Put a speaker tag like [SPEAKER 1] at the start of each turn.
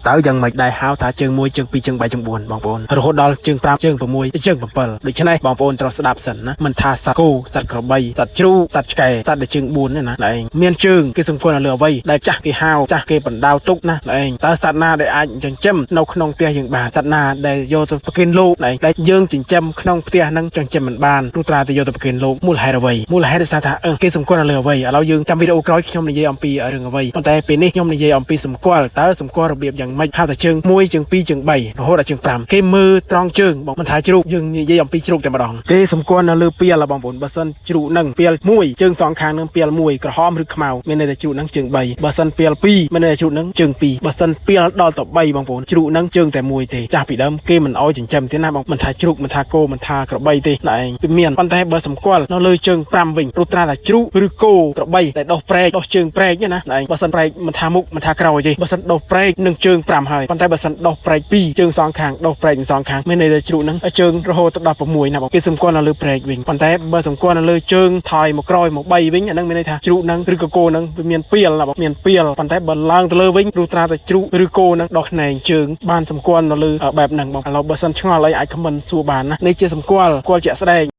[SPEAKER 1] តើយ៉ាងម៉េចដែរហៅថាជើង1ជើង2ជើង3ជើង4បងប្អូនរហូតដល់ជើង5ជើង6ជើង7ដូច្នេះបងប្អូនត្រូវស្ដាប់សិនណាមិនថាសត្វគោសត្វក្របីសត្វជ្រូកសត្វឆ្កែសត្វដែលជើង4នេះណាឯងមានជើងគេសម្គាល់នៅលើអ្វីដែលចាស់គេហៅចាស់គេបណ្ដៅទុកណាឯងតើសត្វណាដែលអាចចិញ្ចឹមនៅក្នុងផ្ទះយើងបានសត្វណាដែលយកទៅប្រគេនលោកឯងដែលយើងចិញ្ចឹមក្នុងផ្ទះហ្នឹងចិញ្ចឹមមិនបានព្រោះត្រាតែយកទៅប្រគេនលោកមូលហេតុអ្វីមូលហេតុដោយសារថាអឺគេសម្គាល់នៅលើអ្វីឥឡូវយើងចាំវីដេអូក្រោយខ្ញុំនិយាយអំពីរឿងអ្វីប៉ុន្តែពេលនេះខ្ញុំនិយាយអំពីសម្គាល់តើសម្គាល់របៀបយ៉ាងម៉េចហៅថាជើង1ជើង2ជើង3រហូតដល់ជើង5គេមើលត្រង់ជើងបងមិនថាជ្រូកយើងនិយាយអំពីជ្រូកតែម្ដងគេសម្គាល់នៅលើពីលបងប្អូនបើសិនជ្រូកនឹងពីល1ជើងសងខាងនឹងពីល1ក្រហមឬខ្មៅមានន័យថាជ្រូកនឹងជើង3បើសិនពីល2មានន័យថាជ្រូកនឹងជើង2បើសិនពីលដល់ទៅ3បងប្អូនជ្រូកនឹងជើងតែមួយទេចាស់ពីដើមគេមិនអោយចិញ្ចឹមទេណាបងមិនថាជ្រូកមិនថាគោមិនថាក្របីទេណាឯងវាមានប៉ុន្តែបើសម្គាល់នៅលើជើង5វិញព្រោះត្រាតែជ្រូកឬគោក្របីដែលដោះព្រែកដោះជើងព្រែកណាឯងបើសិនព្រែកមិនថាមុខមិនថាក្រោយទេបើសិនដោះព្រែកនឹងជើង5ហើយប៉ុន្តែបើសិនដោះព្រែក2ជើងសងខាងដោះព្រែកសងខាងមានន័យថាជ្រូកនឹងជើងរហូតដល់6ណាបងគេសម្គាល់នៅលើព្រែកវិញប៉ុន្តែបើសម្គាល់នៅលើជើងថយមកក្រោយមក3វិញអានឹងមានន័យថាជ្រូកនឹងឬក៏គោនឹងវាមានពីលណាបងមានពីលប៉ុន្តែបើឡើងទៅលើវិញព្រោះត្រាតែជ្រូកឬគោនឹងដោះខ្នែងជើងបានសម្គាល់នៅលើបែបហ្នឹងបងឥឡូវបើសិនឆ្ងល់អីអាច comment សួរបានណានេះជាសម្គាល់គាល់ជាក់ស្ដែង។